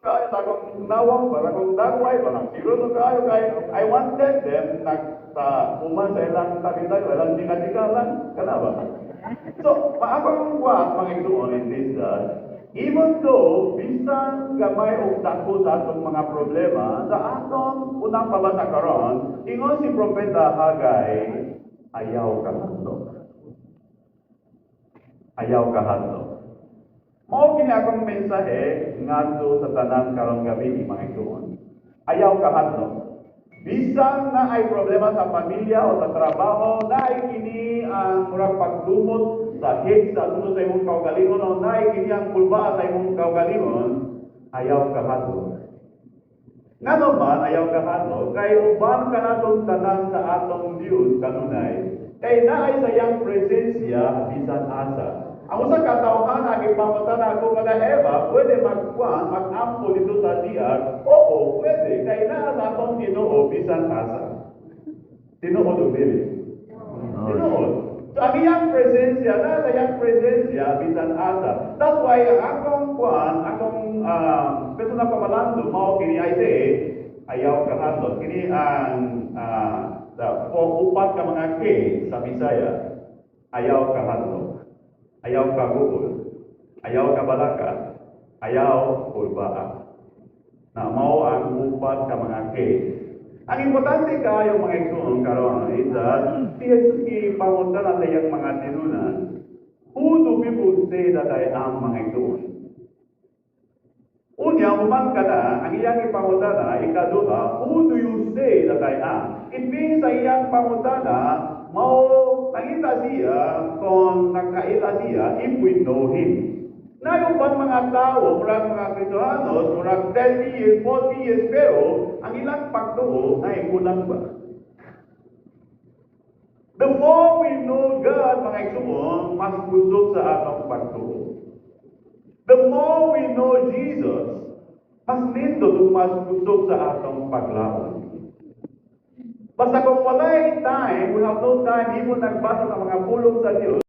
Kaayo sa akong nawong, para akong dagway, parang seryoso kaayo kay I wanted them nag sa human sa ilang tabi-tabi, ilang chika-chika lang, kana ba? So, akong kuan, mga igsoon, is this, that even though bisan gamay og dako sa atong mga problema, sa atong unang pabasa karon, ingon si Propeta Haggai, "Ayaw kahadlok. Ayaw kahadlok." Mao kini akong mensahe ngadto sa tanan karong gabi, mga igsoon. Ayaw kahadlok. Bisan naay problema sa pamilya o sa trabaho, naay kini ang murag pagdumot sa hate sa tulo sa imong kaugalingon o naay kini ang kulba sa imong kaugalingon, ayaw kahadlok. Ngano man ayaw kahadlok? Kay uban kanatong tanan sa atong Dios kanunay. Kay naay sa iyang presensya bisan asa. Ang usa ka tawhan gipangutana ako kada Eva, pwede magkuan, mag-ampo dito sa CR? Oo, pwede. Kay naa sa atong Ginoo bisan asa. Tinuod o dili? Tinuod. So ang iyang presensya, naa sa iyang presensya bisan asa. That's why ang akong kuan, akong personal pamalando, mao kini ay say, ayaw kahadlok. Kini ang the upat ka mga K sa Bisaya. Ayaw kahadlok. Ayaw kaguol. Ayaw kabalaka. Ayaw kulbaa. Na mao ang upat ka mga K. Ang importante kaayo, mga igsoon, karon is that si Jesus gipangutana sa iyang mga tinunan, "Who do people say that I am?" mga igsoon? Unya, human ka na, ang iyang ipangutana, ikaduha, "Who do you say that I am?" It means sa iyang pangutana, mao nangita siya kung nakaila siya, if we know Him. Na yung uban mga tao, murag mga Kristohanos, murag 30 years, 40 years, pero ang ilang pagtuo ay kulang ba? The more we know God, mga igsoon, mas kusog sa atong pagtuo. The more we know Jesus, mas nindot ug mas kusog sa atong paglaom. Basta kung walay time, we have no time, even nagbasa sa mga pulong sa Diyos,